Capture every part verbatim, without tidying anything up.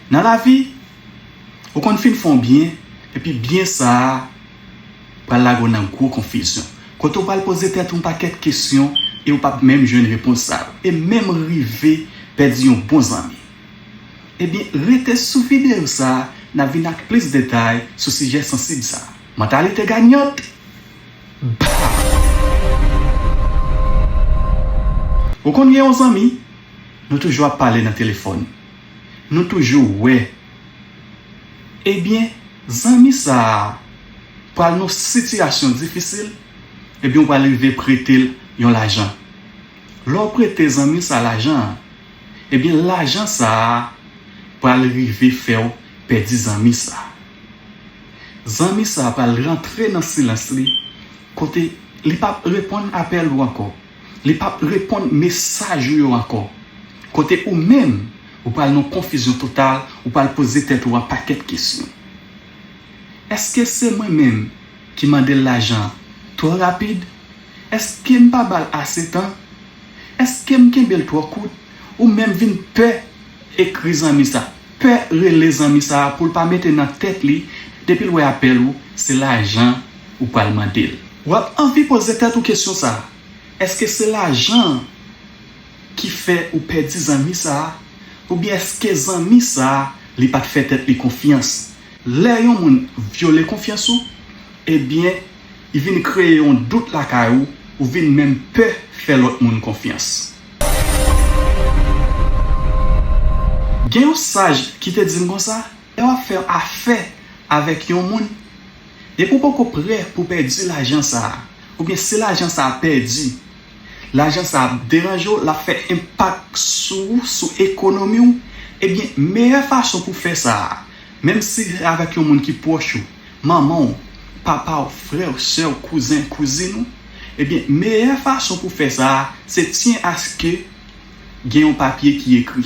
Nan lavi, ou konn fin fè yon byen, epi byen sa a pral lage w nan gwo konfizyon. Kote w pral poze tèt ou yon pakèt kesyon e ou p ap menm jwenn repons sa yo. E menm rive pèdi yon bon zanmi. Ebyen, rete sou videyo sa a, n ap vin ak plis detay sou sijè sansib sa a. Mantalite ganyant! Ou konn gen yon zanmi, nou toujou ap pale nan telefòn. Nou toujou wè. Ebyen, zanmi sa a pral nan yon sitiyasyon difisil, ebyen, ou pral rive prete l yon lajan. Lè w prete zanmi sa a lajan an, ebyen, lajan sa a pral rive fè w pèdi zanmi sa a. Zanmi sa a pral rantre nan silans li, kote li p ap reponn apèl ou ankò. Li p ap reponn mesaj ou yo ankò. Kote ou menm, ou pral nan konfizyon total, ou pral poze tèt ou yon pakèt kesyon. Èske se mwen menm ki mande l lajan an twò rapid? Èske m pa ba l ase tan? Èske m kenbe l twò kout? Ou menm vin pè ekri zanmi sa, pè rele zanmi sa a pou l pa mete nan tèt li, depi l wè apèl ou, se lajan ou pral mande l. W ap anvi poze tèt ou kesyon sa a, èske se lajan an ki fè ou pèdi zanmi sa a? Oubyen èske zanmi sa a, li pa t fè tèt li konfyans? Lè yon moun vyole konfyans ou, ebyen, li vin kreye yon dout lakay ou, ou vin menm pè fè lòt moun konfyans. Gen yon saj ki te di m konsa, lè w ap fè afè avèk yon moun, depi w poko prè pou pèdi lajan sa a, oubyen si lajan sa a pèdi, lajan sa a ap deranje w, l ap fè enpak sou ou, sou ekonomi w, ebyen, meyè fason pou fè sa a, menm si se avèk yon moun ki pwòch ou, manman w, papa w, frè w, sè w, kouzen, kouzin ou, ebyen, meyè fason pou fè sa a, se tyen aske gen yon papye ki ekri,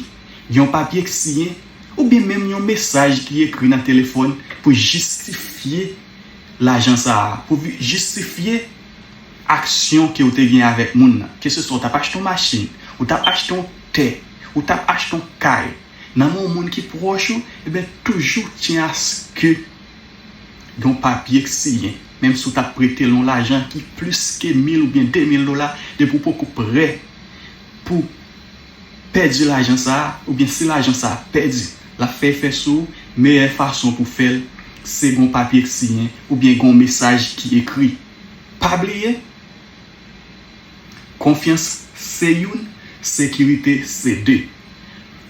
gen yon papye ki siyen, oubyen menm yon mesaj ki ekri nan telefòn pou jistifye lajan sa a, pou vi-, jistifye aksyon ke w te gen avèk moun nan. Keseswa w t ap achte yon machin, ou t ap achte yon tè, ou t ap achte yon kay, nan men yon moun ki pwòch ou, ebyen, toujou tyen aske gen yon papye k siyen. Menm si w t ap prete l yon lajan ki plis ke mil oubyen de mil dola, depi w poko prè pou pèdi lajan sa a, oubyen si lajan sa a pèdi, l ap fè efè sou ou, meyè fason pou fè l, se gon papye k siyen, oubyen gon mesaj ki ekri. Pa bliye, konfyans se youn, sekirite se de.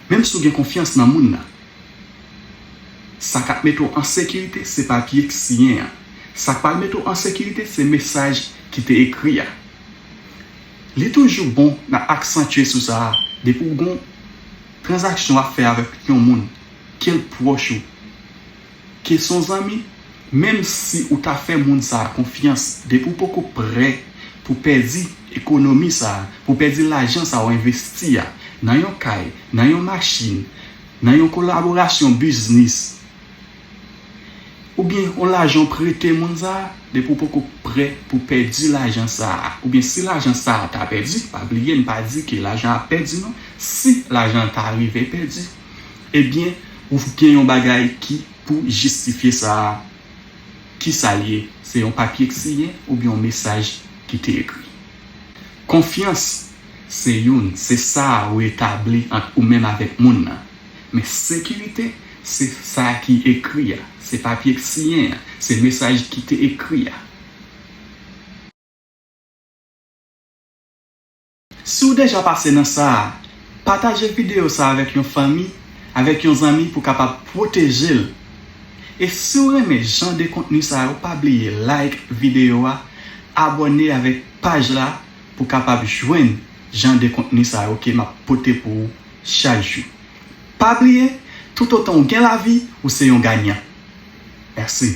Menm si w gen konfyans nan moun nan, sa k ap mete w an sekirite, se papye k siyen an. Sa k pral mete w an sekirite, se mesaj ki te ekri a. Li toujou bon n a aksantye sou sa a, depi w gon tranzaksyon w ap fè avèk yon moun, ke l pwòch ou, ke s on zanmi, menm si ou ta fè moun sa a konfyans, depi w poko prè pou pèdi ekonomi sa a, pou pèdi lajan sa a w envesti a, nan yon kay, nan yon machin, nan yon kolaborasyon biznis, oubyen yon lajan w prete moun sa a, depi w poko prè pou pèdi lajan sa a, oubyen si lajan sa a ta pèdi, pa bliye, n pa di ke lajan an ap pèdi non, si lajan an ta rive pèdi, ebyen, ou gen yon bagay ki pou jistifye sa a. Kisa l ye? Se yon papye k siyen oubyen yon mesaj ki te ekri? Konfyans se youn, se sa ou etabli ant ou menm avèk moun nan. Men sekirite, se sa ki ekri a, se papye k siyen an, se mesaj ki te ekri a. Si w deja pase nan sa a, pataje videyo sa a avèk yon fanmi, avèk yon zanmi pou kapab pwoteje l. E si w renmen jan de kontni sa yo, pa bliye like videyo a, abòne avèk paj la pou kapab jwenn jan de kontni sa yo ke m ap pote pou ou chak jou. Pa bliye, toutotan w gen lavi, ou se yon ganyan. Mèsi.